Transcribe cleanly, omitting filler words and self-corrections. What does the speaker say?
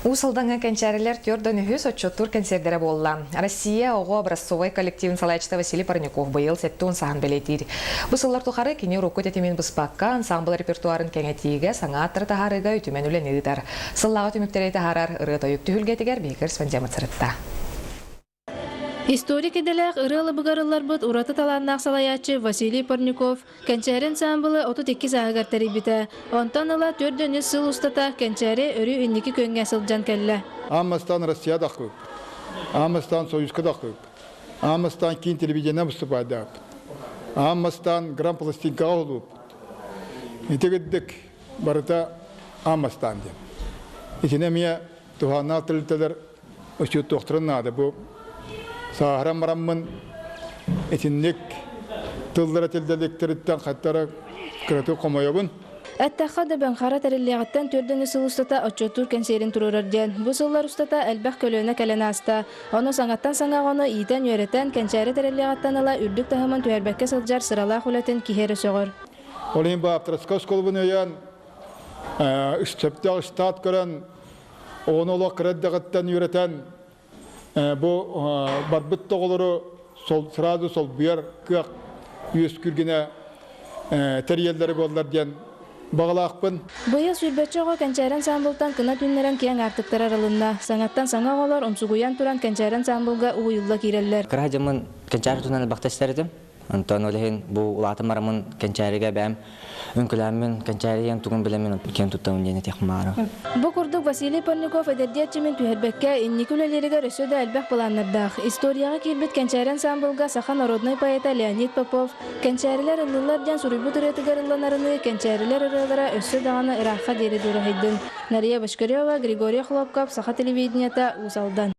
Уус Алдаҥҥа кэнчээрилэр 43 отчуоттуур кэнсиэрдэрэ буолла. Россия оҕо образцовай коллективын салайааччыта Василий Парников быйыл 70 сааһын бэлиэтиир. Бу сыллар тухары кини урукку тэтимин быспакка, ансаамбыл репертуарын кэҥэтиигэ, саҥа ааттары таһаарыыга үтүмэн үлэни ыытар. Сыллааҕы түмүктэри таһаарар ырыа-тойук түһүлгэтигэр биһиги корреспондеммыт сырытта. Историк идэлээх ырыа ылыбыгар ылларбыт ураты талааннаах салайааччы Василий Парников Кэнчээри ансаамбылы 32 сааһыгар тэрийбитэ. Онтон ыла 403 сыл устата Кэнчээри өрүү инники күөҥҥэ сылдьан кэллэ. Аан бастаан Россия даккыбыт. Аан бастаан Союзка даккыбыт. Аан бастаан киин телевидение выступайдаабыт. Аан бастаан гран пластинкаҕа олууппут. Ити кырдык барыта аан бастаан диэн. Итини эмиэ туһааннаах тэрилтэлэр учуоттуохтарын наада. Бу сааһыран бараммын итинник тыллара тилдэликтэриттэн хаттара кыратык хомойобун. Эттэххэ дөбөҥ хара тэриллиэҕиттэн 4 сыл устата отчуоттуур кэнсиэрин туруорар диэн. Бу сыллар устата элбэх көлүөнэ кэлэн ааста. Ону саҥаттан саҥа оҕону иитэн-үөрэтэн, кэнчээри тэриллиэҕиттэн ыла үрдүк таһымын түһэрбэккэ сылдьар сыралаах үлэтин киһи эрэ сөҕөр. Ол иһин бу авторскай оскуолабын өйөөн, сөптөөх штат көрөн, Оҕону олох кыра эрдэҕиттэн үөрэтэн бу барбыт да оҕолору сразу солбуйар кыах үөскүүр гына тэрийэллэрэ буоллар диэн баҕалаахпын. Быйыл сүүрбэччэ оҕо Кэнчээри ансаамбылтан кынат үүннэрэн киэҥ аартыктара арылынна. Саҥаттан саҥа оҕолор умсугуйан туран Кэнчээри ансаамбылга уһуйулла киирэллэр. Кыра дьоммун Кэнчээри туһунан элбэхтэ истэр этим. Онтон ол иһин бу улаатан бараммын Кэнчээригэ бэйэм үҥкүлээммин Кэнчээри тугун билэммин киэн туттабын диэн этиэхпин баҕарабын. Бу курдук Василий Парников эдэрдии эрчимин түһэрбэккэ, инники үлэлииригэр өссө да элбэх былааннардаах. Историяҕа киирбит Кэнчээри ансаамбылга саха народнай поэта Леонид Попов «Кэнчээрилэр ыллыыллар» диэн суруйбут ырыатыгар ылланарыныы Кэнчээрилэр ырыалара өссө даҕаны ыраахха диэри дуораһыйдын. Нария Бочкарева, Григорий Охлопков, Саха телевидениета, Уус Алдан.